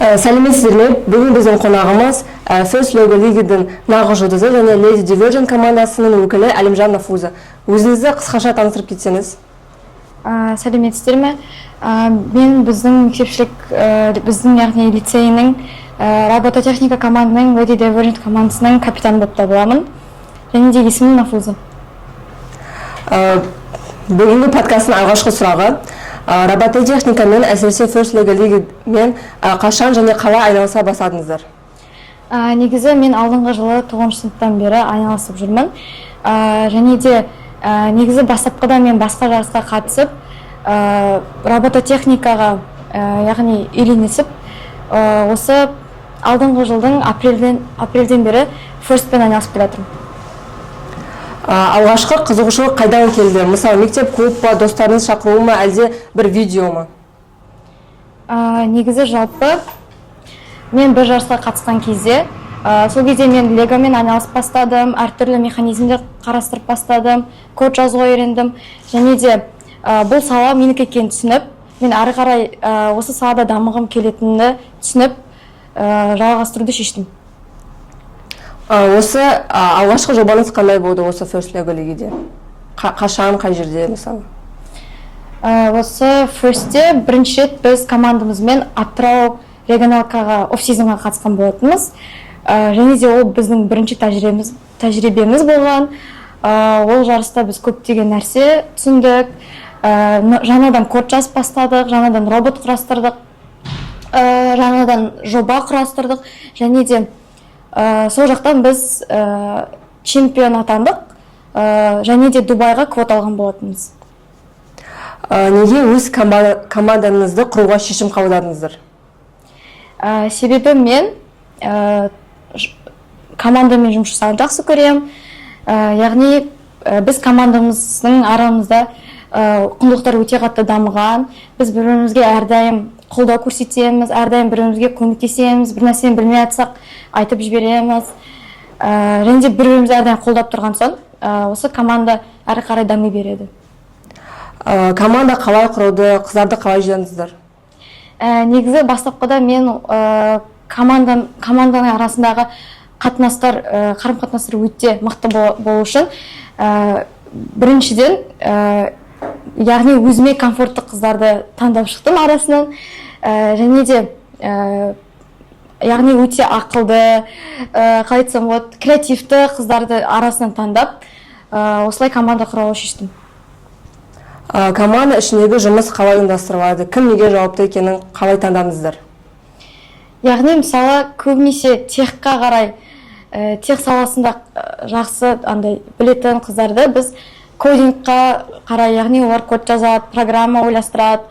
Сәлеметсіздер ме? Бүгін біздің қонағымыз First Lego League-дің нағыз жұлдызы және Lady Divergent командасының өкілі Әлімжан Нафуза. Өзіңізді қысқаша таныстырып кетсеңіз. Сәлеметсіздер ме? Мен біздің мектепшілік, біздің, яғни лицейінің робототехника командының, Lady Divergent командасының капитаны болып табыламын және де есімім Нафуза. Бүгінгі подкасттың алғашқы сұрағы: робототехникамен, әсіресе First Lego League-мен қашан және қалай айналыса бастадыңыздар? Негізі мен алдыңғы жылы тоғызыншы сыныптан бері айналысып жүрмін. Және де негізі бастапқыда мен басқа жарысқа қатысып, робототехникаға яғни үйренісіп, осы алдыңғы жылдың апрельден бері ферстпен айналысып келе жатырмын. Алғашқы қызығушылық қайдан келді? Мысалы, мектеп, клуб па, достарыңыз шақыруы ма, әлде бір видео ма? Негізі жалпы мен бір жарысқа қатысқан кезде, сол кезде мен легомен айналысып бастадым, әртүрлі механизмдер қарастырып бастадым, код жазуға үйрендім және де бұл сала менікі екенін түсініп, мен әрі қарай осы салада дамығым келетінін түсініп, жалғастыруды шештім. Осы алғашқы жобаңыз қандай болды осы First Lego League-де? Қашан, қай жерде, мысалы? Осы ферстте бірінші рет біз командамызбен Атырау регионалкаға, оффсизонға қатысқан болатынбыз. Және де ол біздің бірінші тәжірибеміз болған. Ол жарыста біз көптеген нәрсе түсіндік. Жаңадан код жазып бастадық, жаңадан робот құрастырдық, жаңадан жоба құрастырдық және де сол жақтан біз чемпион атандық, және де Дубайға квота алған болатынбыз. Неге өз командаңызды құруға шешім қабылдадыңыздар? Себебі мен командамен жұмыс жасағанды жақсы көремін. Яғни біз командамыздың арамызда құндылықтар өте қатты дамыған. Біз бір бірімізге әрдайым қолдау көрсетеміз, әрдайым бір бірімізге көмектесеміз, бір нәрсені білмей жатсақ, айтып жібереміз. Және де бір бірімізді әрдайым қолдап тұрған соң, осы команда әрі қарай дами береді. Команда қалай құрылды, қыздарды қалай жинадыңыздар? Негізі бастапқыда мен команданың арасындағы қатынастар, қарым қатынастар өте мықты болу үшін, біріншіден, яғни өзіме комфортты қыздарды таңдап шықтым арасынан. Және де яғни өте ақылды, қалай айтсам болады, креативті қыздарды арасынан таңдап, осылай команда құруға шештім. Команда ішіндегі жұмыс қалай ұйымдастырылады, кім неге жауапты екенін қалай таңдадыңыздар? Яғни мысалы, көбінесе техқа қарай, тех саласында жақсы андай білетін қыздарды біз кодингқа қарай, яғни олар код жазады, программа ойластырады.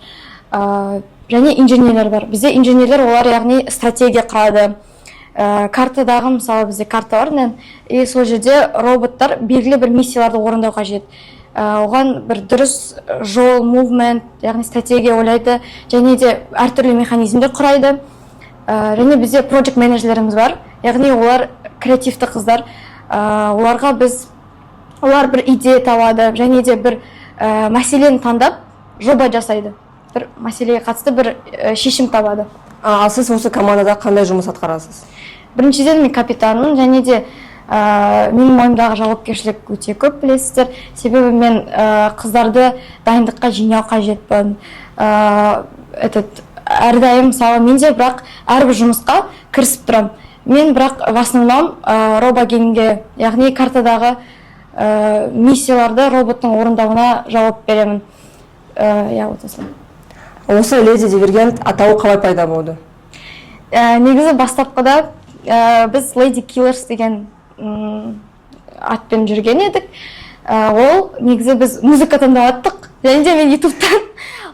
Және инженерлер бар бізде. Инженерлер олар яғни стратегия құрады. Картадағы, мысалы, бізде карта бар міне, и сол жерде роботтар белгілі бір миссияларды орындау қажет. Оған бір дұрыс жол, movement, яғни стратегия ойлайды және де әртүрлі механизмдер құрайды. Және бізде project менеджерлеріміз бар, яғни олар креативті қыздар. Оларға біз, олар бір идея табады және де бір мәселені таңдап, жоба жасайды, бір мәселеге қатысты бір шешім табады. Ал сіз осы командада қандай жұмыс атқарасыз? Біріншіден, мен капитанмын және де менің мойнымдағы жауапкершілік өте көп, білесіздер, себебі мен қыздарды дайындыққа жинау қажетпін. Этот әрдайым, мысалы, мен де бірақ әрбір жұмысқа кірісіп тұрамын. Мен бірақ в основном робогеймге, яғни картадағы миссияларды роботтың орындауына жауап беремін. Иә, вот осылай. Осы Леди Дивергент атауы қалай пайда болды? Негізі бастапқыда біз Lady Killers деген атпен жүрген едік. Ол негізі біз музыка тыңдап жаттық және де мен Ютубтан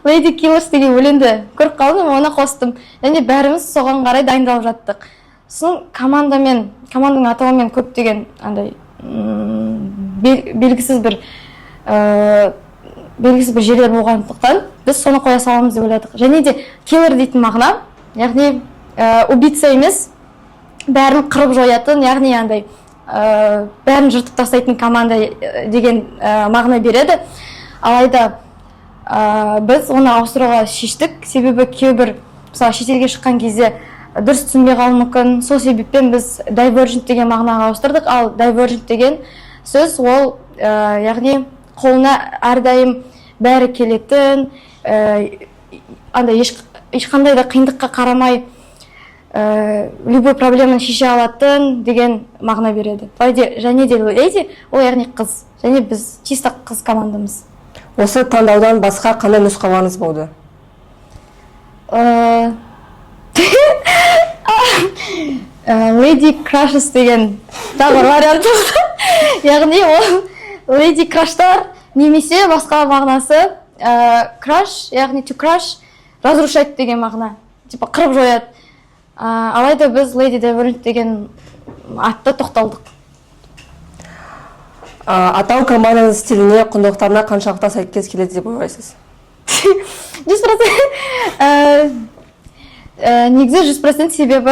Lady Killers деген өлеңді көріп қалдым, оны қостым және бәріміз соған қарай дайындалып жаттық. Сосын командамен, команданың атауымен көптеген андай белгісіз бір жерлер болғандықтан, біз соны қоя саламыз деп ойладық. Және де киллер дейтін мағына, яғни убийца емес, бәрін қырып жоятын, яғни андай бәрін жыртып тастайтын команда деген мағына береді. Алайда біз оны ауыстыруға шештік, себебі кейбір, мысалы, шетелге шыққан кезде дұрыс түсінбей қалуы мүмкін. Сол себеппен біз divergent деген мағынаға ауыстырдық. Ал divergent деген сөз ол яғни қолына әрдайым бәрі келетін, андай ешқандай да қиындыққа қарамай, любой проблеманы шеше алатын деген мағына береді. Және де леди ол яғни қыз, және біз чисто қыз командамыз. Осы таңдаудан басқа қандай нұсқаларыңыз болды? Lady Crushes деген тағы бір вариант болды. Яғни ол Lady Crushтар немесе басқа мағынасы crush, яғни to crush, разрушать деген мағына, типа қырып жояды. Алайда біз Lady Divergent деген атты тоқталдық. Атау команданың стиліне, құндылықтарына қаншалықты сәйкес келеді деп ойлайсыз? 100%. Негізі 100%, себебі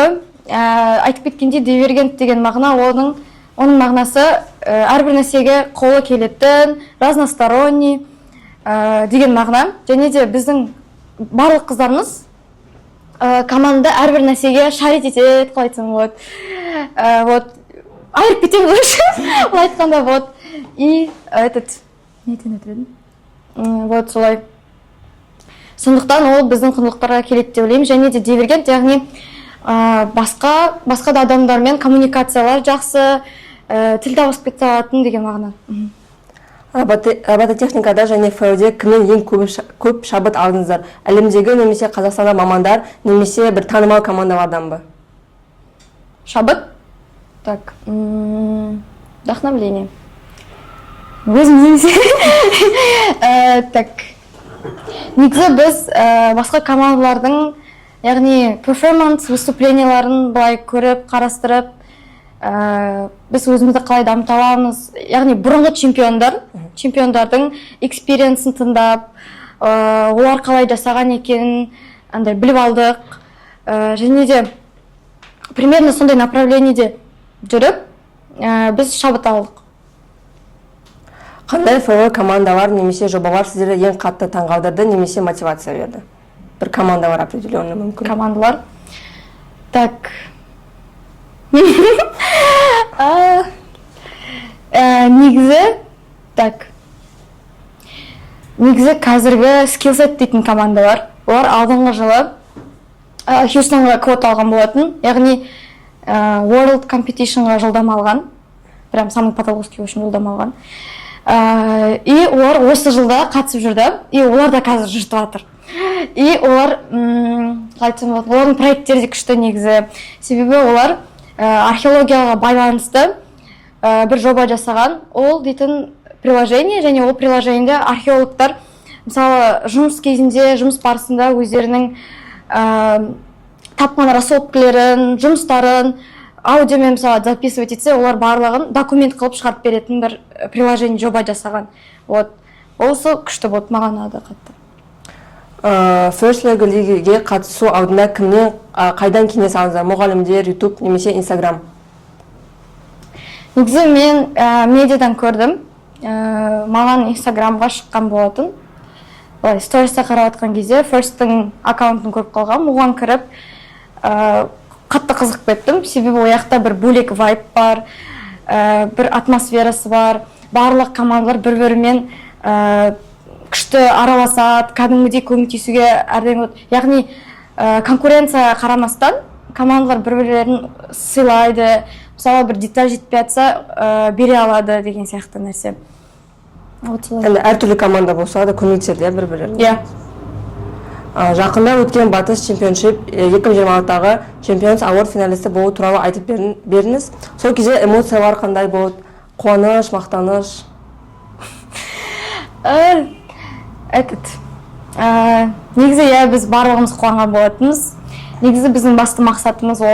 айтып кеткендей, дивергент деген мағына, оның мағынасы әрбір нәрсеге қолы келетін, разносторонний деген мағына. Және де біздің барлық қыздарымыз командада әрбір нәрсеге шарить етеді, қалай айтсам болады, вот айырып кетеміз короче, былай айтқанда. Вот и этот не айтайын деп едім. Вот солай, сондықтан ол біздің құндылықтарға келеді деп ойлаймын. Және де дивергент, яғни басқа да адамдармен коммуникациялар жақсы, тіл табысып кете алатын деген мағына. Робототехникада және ФЭО-де кімнен ең көп шабыт алдыңыздар? Әлемдегі немесе Қазақстанда мамандар немесе бір танымал командалардан ба? Шабыт, так, вдохновление өзіміз. Так, негізі біз басқа командалардың, яғни перформанс, выступленияларын былай көріп, қарастырып, біз өзімізді қалай дамыта аламыз, яғни бұрынғы чемпиондардың experience ін тыңдап, олар қалай жасаған екенін андай біліп алдық. Және де примерно сондай направлениеде жүріп, біз шабыт алдық. Қандай ФЭО командалар немесе жобалар сіздерді ең қатты таңғалдырды немесе мотивация берді? Бір командалар определенный мүмкін. Командалар, так, негізі, так, негізі қазіргі Skillset дейтін команда бар. Олар алдыңғы жылы Хьюстонға квота алған болатын, яғни World Competitionға жолдама алған, прям самый потолковский, в общем, жолдама алған. И олар осы жылда қатысып жүрді, и олар да қазір жыртып жатыр. И олар, қалай айтсам болады, олардың проекттері де күшті негізі, себебі олар археологияға байланысты бір жоба жасаған. Ол дейтін приложение, және ол приложениеде археологтар, мысалы, жұмыс кезінде, жұмыс барысында өздерінің тапқан раскопкілерін, жұмыстарын аудиомен, мысалы, записывать етсе, олар барлығын документ қылып шығарып беретін бір приложение, жоба жасаған. Вот осы күшті болды, маған ұнады қатты. First Lego League-ге қатысу алдында кімнен, қайдан кеңес алдыңыздар? Мұғалімдер, YouTube немесе Instagram? Негізі мен медиадан көрдім. Маған Инстаграмға шыққан болатын. Былай сториста қарап жатқан кезде Ферсттің аккаунтын көріп қалғанмын. Оған кіріп, қатты қызығып кеттім, себебі ол жақта бір бөлек вайб бар, бір атмосферасы бар. Барлық командалар бір бірімен күшті араласады, кәдімгідей көмектесуге әрдайым болады. Яғни конкуренцияға қарамастан, командалар бір бірлерін сыйлайды, мысалы, бір деталь жетпей жатса, бере алады деген сияқты нәрсе. Вот солай. Енді әртүрлі команда болса да, көмектеседі, иә, бір бірлеріне. Иә. Жақында өткен Батыс Championship 2026-дағы Champions Award финалисті болу туралы айтып беріңіз. Сол кезде эмоциялар қандай болды? Қуаныш, мақтаныш? Этот негізі, иә, біз барлығымыз қуанған болатынбыз. Негізі біздің басты мақсатымыз ол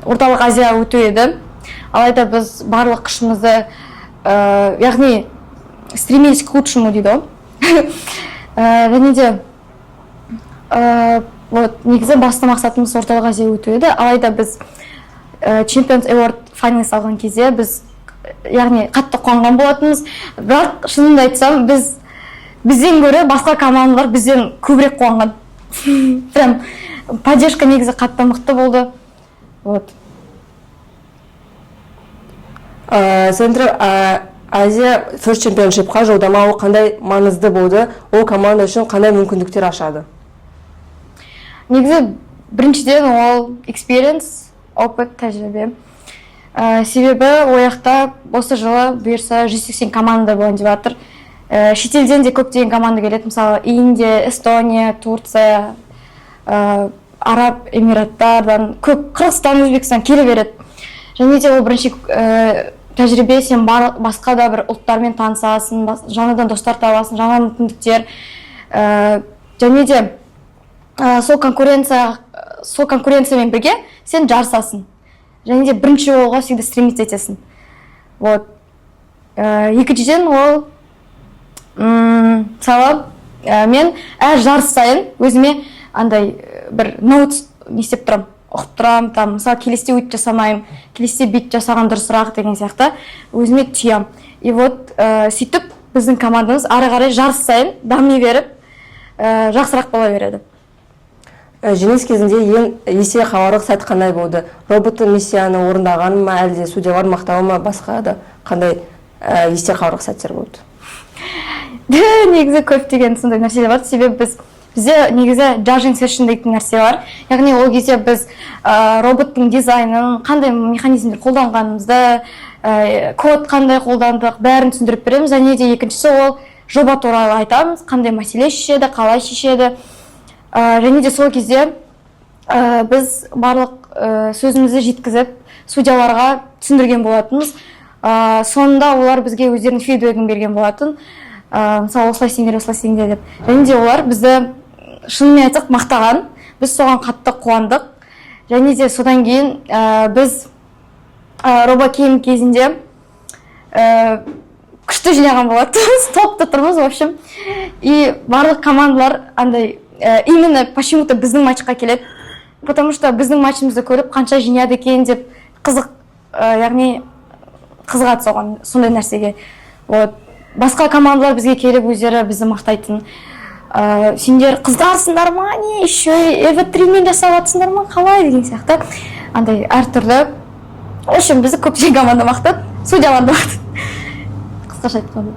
Орталық Азия өту еді. Алайда біз барлық күшімізді, яғни стремились к лучшему дейді ғой. Және де вот негізі басты мақсатымыз Орталық Азия өту еді. Алайда біз Champions Award финалист алған кезде біз, яғни, қатты қуанған болатынбыз. Бірақ шынымды айтсам, бізден гөрі басқа командалар бізден көбірек қуанған прям. Поддержка негізі қатты мықты болды, вот. Центр Азия First Championship-қа жолдама алу қандай маңызды болды? Ол команда үшін қандай мүмкіндіктер ашады? Негізі, біріншіден, ол experience, опыт, тәжірибе. Себебі ол жақта осы жылы, бұйырса, 180 команда болайын деп жатыр. Шетелден де көптеген команда келеді, мысалы, Индия, Эстония, Турция, Араб Эмираттардан көп, Қырғызстан, Өзбекстан келе береді. Және де ол бірінші тәжірибе, сен бар, басқа да бір ұлттармен танысасың, жаңадан достар табасың, жаңа мүмкіндіктер. Және де сол конкуренциямен бірге сен жарысасың және де бірінші болуға всегда стремиться етесің, вот. Екіншіден, ол мысалы, мен әр жарыс сайын өзіме андай бір notes не істеп тұрамын, ұқып тұрамын там, мысалы, келесіде өйтіп жасамаймын, келесіде бүйтіп жасаған дұрысырақ деген сияқты өзіме түйемін. И вот сөйтіп біздің командамыз ары қарай жарыс сайын дами беріп, жақсырақ бола береді. Жеңіс кезінде ең есте қаларлық сәт қандай болды? Роботтың миссияны орындағаны ма, әлде судьялар мақтауы ма, басқа да қандай есте қаларлық сәттер болды? Негізі, көптеген сондай нәрселер бар, себебі бізде негізі judging session дейтін нәрсе бар, яғни ол кезде біз роботтың дизайнын, қандай механизмдер қолданғанымызды, код қандай қолдандық, бәрін түсіндіріп береміз. Және де екіншісі, ол жоба туралы айтамыз, қандай мәселе шешеді, қалай шешеді. Және де сол кезде біз барлық сөзімізді жеткізіп, судьяларға түсіндірген болатынбыз. Соңында олар бізге өздерінің фидбэгін берген болатын, мысалы, осылай істеңдер, осылай істеңдер деп. Және де олар бізді, шынымен айтсақ, мақтаған, біз соған қатты қуандық. Және де содан кейін біз RoboGame кезінде күшті жинаған болатынбыз, топта тұрмыз, в общем, и барлық командалар андай именно почему то біздің матчқа келеді, потому что біздің матчымызды көріп, қанша жинады екен деп қызық, яғни қызығады соған, сондай нәрсеге, вот. Басқа командалар бізге келіп, өздері бізді мақтайтын: «Сендер қыздарсыңдар ма, не еще EVO 3-мен жасап жатсыңдар ма, қалай?» деген сияқты андай әртүрлі. В общем, бізді көптеген команда мақтады, судьялар да мақтады, қысқаша айтқанда.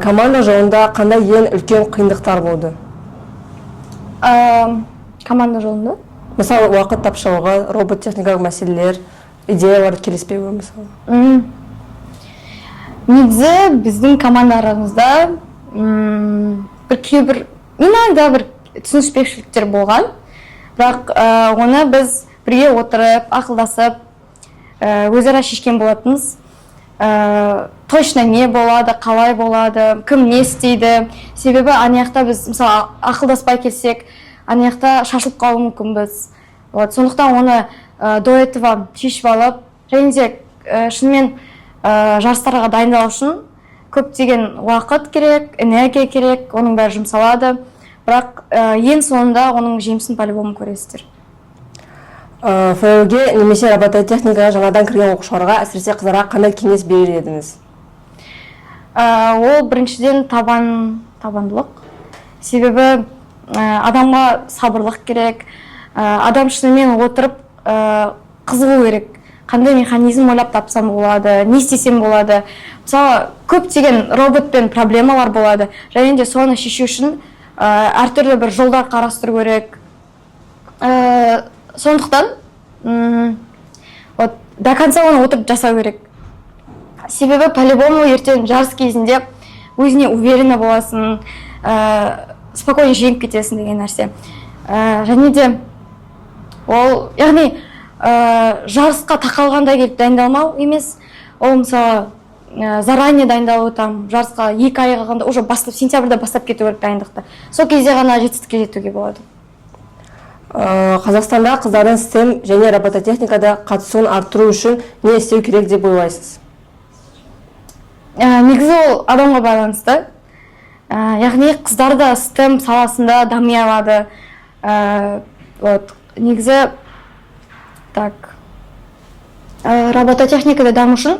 Команда жолында қандай ең үлкен қиындықтар болды? Команда жолында? Мысалы, уақыт тапшылығы, робот техникалық мәселелер, идеялар келіспеуі, мысалы. Негізі, біздің команда арамызда бір кейбір иногда бір түсініспеушіліктер болған, бірақ оны біз бірге отырып, ақылдасып, өзара шешкен болатынбыз. Точно не болады, қалай болады, кім не істейді, себебі ана жақта біз, мысалы, ақылдаспай келсек, ана жақта шашылып қалуы мүмкінбіз, вот. Сондықтан оны до этого шешіп алып, және де шынымен жарыстарға дайындалу үшін көптеген уақыт керек, энергия керек, оның бәрі жұмсалады, бірақ ең соңында оның жемісін по-любому көресіздер. ФЛ-ге немесе робототехникаға жаңадан кірген оқушыларға, әсіресе қыздарға, қандай кеңес берер едіңіз? Ол біріншіден табандылық, себебі адамға сабырлық керек. Адам шынымен отырып, қызығу керек, қандай механизм ойлап тапсам болады, не істесем болады. Мысалы, көптеген роботпен проблемалар болады және де соны шешу үшін әртүрлі бір жолдар қарастыру керек. Сондықтан вот до конца оны отырып жасау керек, себебі по-любому ертең жарыс кезінде өзіне уверенно боласың, спокойно жеңіп кетесің деген нәрсе. Және де ол, яғни жарысқа тақалғанда келіп дайындалмау емес, ол, мысалы, заранее дайындалу, там жарысқа 2 ай қалғанда уже бастап, сентябрьда бастап кету керек дайындықты, сол кезде ғана жетістікке жетуге болады. Қазақстанда қыздардың STEM және робототехникада қатысуын арттыру үшін не істеу керек деп ойлайсыз? Негізі, ол адамға байланысты. Яғни қыздар да STEM саласында дами алады. Вот негізі так, робототехникада даму үшін,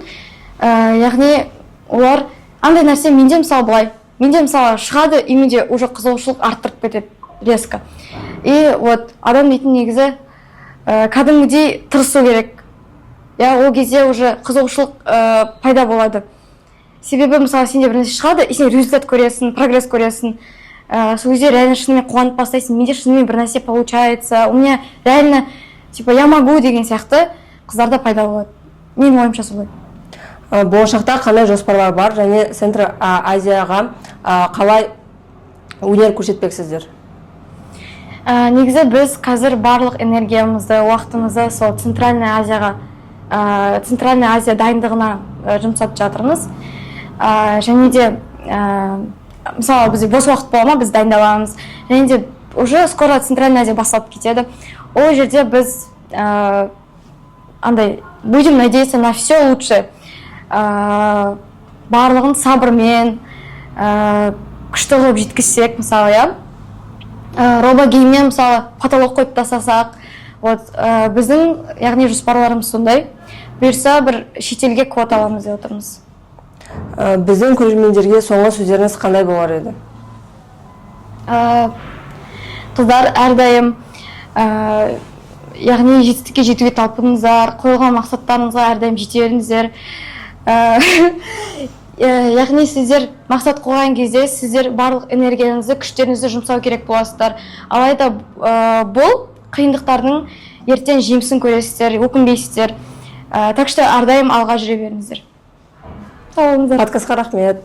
яғни олар андай нәрсе, менде, мысалы, былай, менде, мысалы, шығады и менде уже қызығушылық арттырып кетеді. резко. И вот адам дейтін негізі кәдімгідей тырысу керек, иә. Ол кезде уже қызығушылық пайда болады, себебі, мысалы, сенде бір нәрсе шығады, и сен результат көресің, прогресс көресің. Сол кезде реально шынымен қуанып бастайсың: менде шынымен бір нәрсе получается, у меня реально, типа, я могу деген сияқты қыздарда пайда болады. Менің ойымша, солай. Болашақта қандай жоспарлар бар және Центр Азияға қалай өнер көрсетпексіздер? Негізі біз қазір барлық энергиямызды, уақытымызды сол Центральный Азияға, Центральный Азия дайындығына жұмсап жатырмыз. Және де мысалы, бізде бос уақыт бола ма, біз дайындаламыз. Және де уже скоро Центральный Азия басталып кетеді. Ол жерде біз андай будем надеяться на все лучшее. Барлығын сабырмен, күшті қылып жеткізсек, мысалы, иә, робогейммен, мысалы, потолок қойып тастасақ. Вот біздің, яғни, жоспарларымыз сондай. Бұйырса, бір шетелге квота аламыз деп отырмыз. Біздің көрермендерге соңғы сөздеріңіз қандай болар еді? Қыздар, әрдайым яғни жетістікке жетуге талпыныңыздар, қойылған мақсаттарыңызға әрдайым жете беріңіздер. Яғни сіздер мақсат қойған кезде сіздер барлық энергияңызды, күштеріңізді жұмсау керек боласыздар. Алайда бұл қиындықтардың ертең жемісін көресіздер, өкінбейсіздер. Так что әрдайым алға жүре беріңіздер. Сау болыңыздар. Подкастқа рахмет.